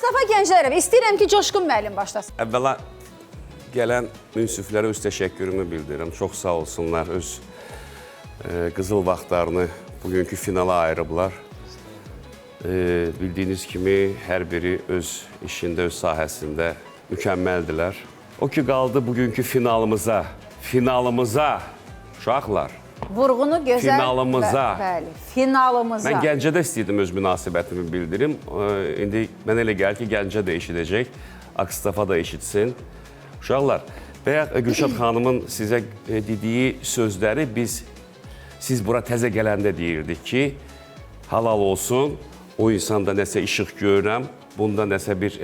Akstafa Gənclər Evi. İstəyirəm ki, Coşqun müəllim başlasın. Əvvəla gələn münsiflərə öz təşəkkürümü bildirirəm. Çox sağ olsunlar, öz qızıl vaxtlarını bugünkü finala ayırıblar. Bildiyiniz kimi hər biri öz işində, öz sahəsində mükəmməldilər. O ki qaldı bugünkü finalımıza, finalımıza uşaqlar. Vurğunu gözəl. Finalımıza. Bəli, finalımıza. Mən Gəncədə istəyirdim öz münasibətimi bildirim. İndi mənə elə gəlir ki, Gəncə də eşidəcək, Akstafa da eşitsin. Uşaqlar, bayaq Gülşad xanımın sizə dediyi sözləri biz siz bura təzə gələndə deyirdik ki, halal olsun, o insanda nəsə işıq görürəm, bunda nəsə bir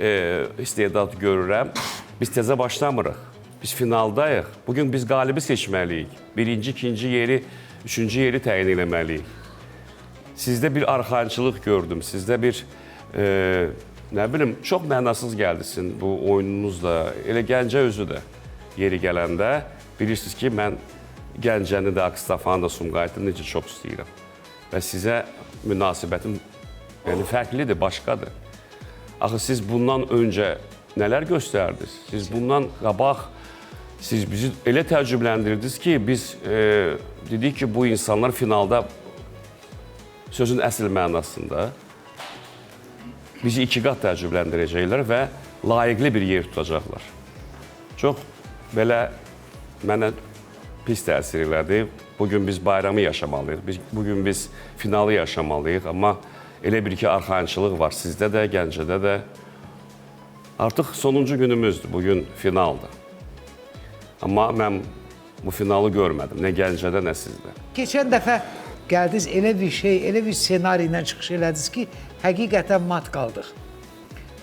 istedad görürəm. Biz təzə başlamırıq. Biz finaldayıq. Bugün biz qalibi seçməliyik. Birinci, ikinci yeri, üçüncü yeri təyin eləməliyik. Sizdə bir arxayınçılıq gördüm. Sizdə bir, nə bilim, çox mənasız gəldi sizin bu oyununuz da. Elə Gəncə özü də yeri gələndə bilirsiniz ki, mən Gəncəni də, Akstafanı da, Sumqayıtı necə çox istəyirəm. Və sizə münasibətim yəni fərqlidir, başqadır. Axı siz bundan öncə nələr göstərdiniz? Siz bundan qabaq siz bizi elə təəccübləndirdiniz ki, biz dedik ki, bu insanlar finalda sözün əsl mənasında bizi iki qat təəccübləndirəcəklər və layiqli bir yer tutacaqlar. Çox belə mənə pis təsir elədi. Bugün biz bayramı yaşamalıyıq, bugün biz finalı yaşamalıyıq, amma elə bir ki, arxayınçılıq var sizdə də, Gəncədə də. Artıq sonuncu günümüzdür, bugün finaldır. Amma mən bu finalı görmədim, nə Gəncədə, nə sizdə. Keçən dəfə gəldiniz, elə bir şey, elə bir senari ilə çıxış elədiniz ki, həqiqətən mat qaldıq.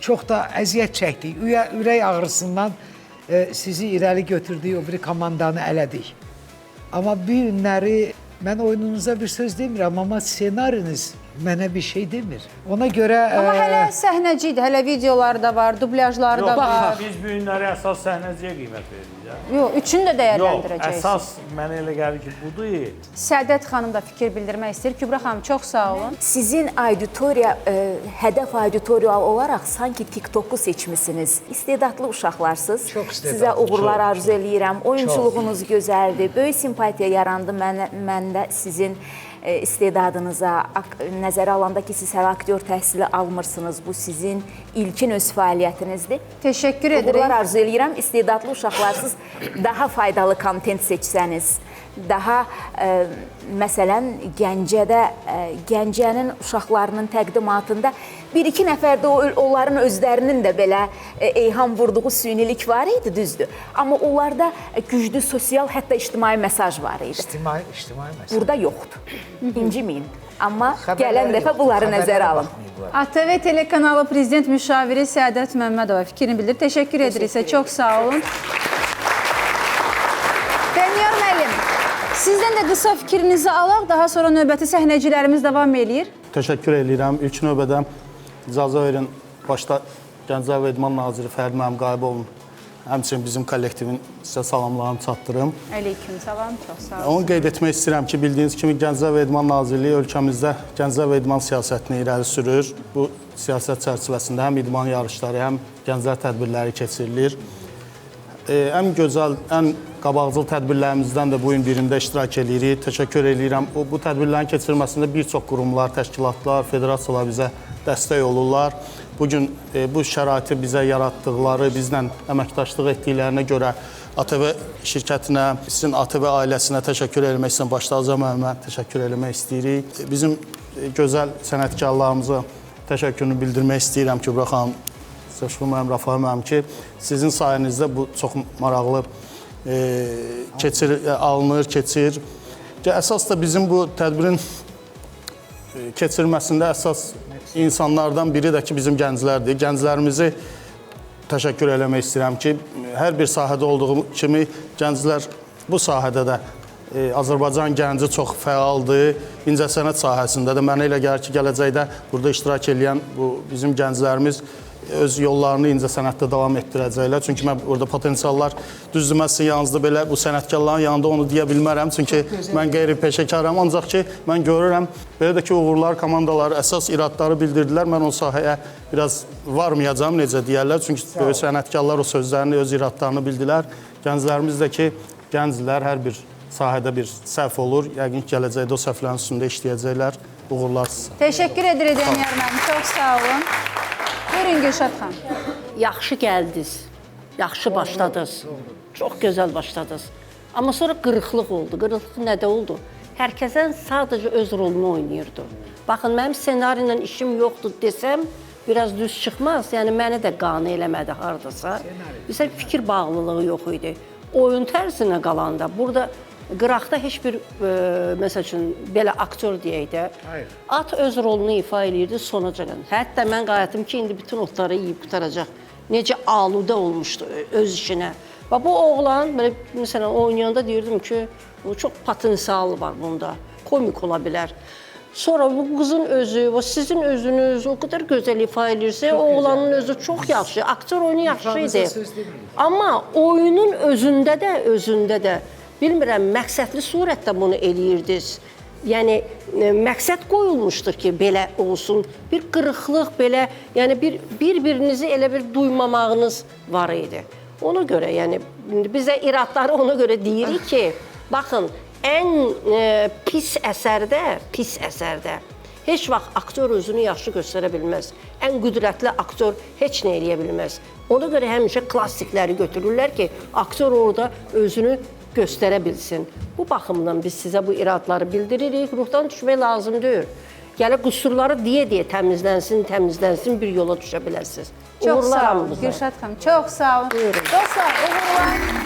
Çox da əziyyət çəkdik. Ürək ağrısından sizi irəli götürdük, o biri komandanı ələdik. Amma bu günləri mən oyununuza bir söz demirəm, amma senariniz mənə bir şey demir. Ona görə... Amma hələ səhnəci idi, hələ videoları da var, dublyajları da var. Biz bu günləri əsas səhnəciyə qiymət veririk. Yox, üçünü də dəyərləndirəcəksiniz. Yox, əsas mənə elə gəlir ki, budur. Səadət xanım da fikir bildirmək istəyir. Kübra xanım, çox sağ olun. Sizin auditoriya, hədəf auditoriya olaraq sanki TikToku seçmisiniz. İstedadlı uşaqlarsınız. Çox istedadlı. Sizə uğurlar arzu eləyirəm. Oyunçuluğunuz gözəldir. Böyük simpatiya yarandı məndə sizin istedadınıza. Nəzərə alanda ki, siz hələ aktyor təhsili almırsınız. Bu sizin ilkin öz fəaliyyətinizdir. Təşəkkür edirik. Uğurlar arzu eləyirəm. İstedadlı uşaqlarsız daha faydalı kontent seçsəniz, daha məsələn Gəncədə, Gəncənin uşaqlarının təqdimatında bir-iki nəfərdə onların özlərinin də belə eyham vurduğu sünilik var idi, düzdür. Amma onlarda güclü sosial, hətta ictimai mesaj var idi. İctimai mesaj. Burada yoxdur. İnciməyin. Amma gələn dəfə bunları nəzərə alın. ATV telekanalı prezident müşaviri Səadət Məmmədova fikrini bildir. Təşəkkür edirik sizə. Çox sağ olun. Danyar müəllim, sizdən də qısa fikrinizi alaq, daha sonra növbəti səhnəcilərimiz davam eləyir. Təşəkkür eləyirəm. İlk növbədə icazə verin, başda Gənclər və İdman Naziri Fərhad müəllim Qayıbovun, həmçinin bizim kollektivin sizə salamlarını çatdırım. Aleyküm salam, çox sağ olun. Onu qeyd etmək istəyirəm ki, bildiyiniz kimi Gənclər və İdman Nazirliyi ölkəmizdə gənclər və idman siyasətini irəli sürür. Bu siyasət çərçivəsində həm idman yarışları, həm gənclər tədbirləri keçirilir. Ən gözəl, ən qabaqcıl tədbirlərimizdən də bu gün birində iştirak edirik. Təşəkkür edirəm. Bu tədbirlərin keçirilməsində bir çox qurumlar, təşkilatlar, federasiyalar bizə dəstək olurlar. Bugün bu şəraiti bizə yaratdıqları, bizlə əməkdaşlıq etdiklərinə görə ATV şirkətinə, sizin ATV ailəsinə təşəkkür eləmək istəyirəm. Başda Azər müəllimə təşəkkür eləmək istəyirik. Bizim gözəl sənətkarlarımıza təşəkkürünü bildirmək istəyirəm Kübra xanım, Coşqun müəllim, Rafael müəllim ki, sizin sayənizdə bu çox maraqlı alınır, keçir. Əsas da bizim bu tədbirin keçirilməsində əsas insanlardan biri də ki, bizim gənclərdir. Gənclərimizi təşəkkür eləmək istəyirəm ki, hər bir sahədə olduğu kimi gənclər bu sahədə də Azərbaycan gənci çox fəaldır. İncəsənət sahəsində də mənə elə gəlir ki, gələcəkdə burada iştirak edən bu bizim gənclərimiz öz yollarını incəsənətdə davam etdirəcəklər. Çünki mən burada potensiallar, düzdür, mən sizin yanınızda belə bu sənətkarların yanında onu deyə bilmərəm. Çünki mən qeyri-peşəkaram. Ancaq ki, mən görürəm, belə də ki, uğurlar, komandalar əsas iradları bildirdilər. Mən o sahəyə biraz varmayacağam, necə deyərlər. Çünki böyük sənətkarlar o sözlərini, öz iradlarını bildilər. Gənclərimiz də ki, gənclər hər bir sahədə bir səhv olur. Yəqin ki, gələcəkdə o səhvlərin üstündə işləyəcəklər. Uğurlar sizə. Təşəkkür edirik Danyar müəllim. Çox sağ olun. Buyurun Gülşad xanım. Yaxşı gəldiniz, yaxşı başladınız. Çox gözəl başladınız. Amma sonra qırıqlıq oldu. Qırıqlıq nədə oldu? Hər kəsən sadəcə öz rolunu oynayırdı. Baxın, mənim ssenari ilə işim yoxdur desəm, biraz düz çıxmaz. Yəni, məni də qane eləmədi haradasa. Bizə fikir bağlılığı yox idi. Oyun tərzinə qalanda, burada qıraqda heç bir, məsəl üçün, belə aktyor deyək də, at öz rolunu ifa eləyirdi sona qədər. Hətta mən qayıtdım ki, indi bütün otları yeyib qurtaracaq. Necə aludə olmuşdu öz işinə. Və bu oğlan, belə, məsələn, oynayanda deyirdim ki, çox potensial var bunda, komik ola bilər. Sonra bu qızın özü, o sizin özünüz o qədər gözəl ifa eləyirsə, oğlanın özü çox yaxşı, aktyor oyunu yaxşı idi. Amma oyunun özündə də, bilmirəm, məqsədli surətdə bunu eləyirdiniz. Yəni, məqsəd qoyulmuşdur ki, belə olsun. Bir qırıqlıq belə, yəni bir-birinizi elə bir duymamağınız var idi. Ona görə, yəni, bizə iradları ona görə deyirik ki, baxın, ən pis əsərdə, heç vaxt aktyor özünü yaxşı göstərə bilməz. Ən qüdrətli aktyor heç nə eləyə bilməz. Ona görə həmişə klassikləri götürürlər ki, aktyor orada özünü göstərə bilsin. Bu baxımdan biz sizə bu iradları bildiririk. Ruhdan düşmək lazım deyil. Yəni, qüsurları deyə-deyə təmizlənsin, bir yola düşə bilərsiniz. Çox sağ olun, Gülşad xanım, çox sağ olun. Dostlar, uğurlar.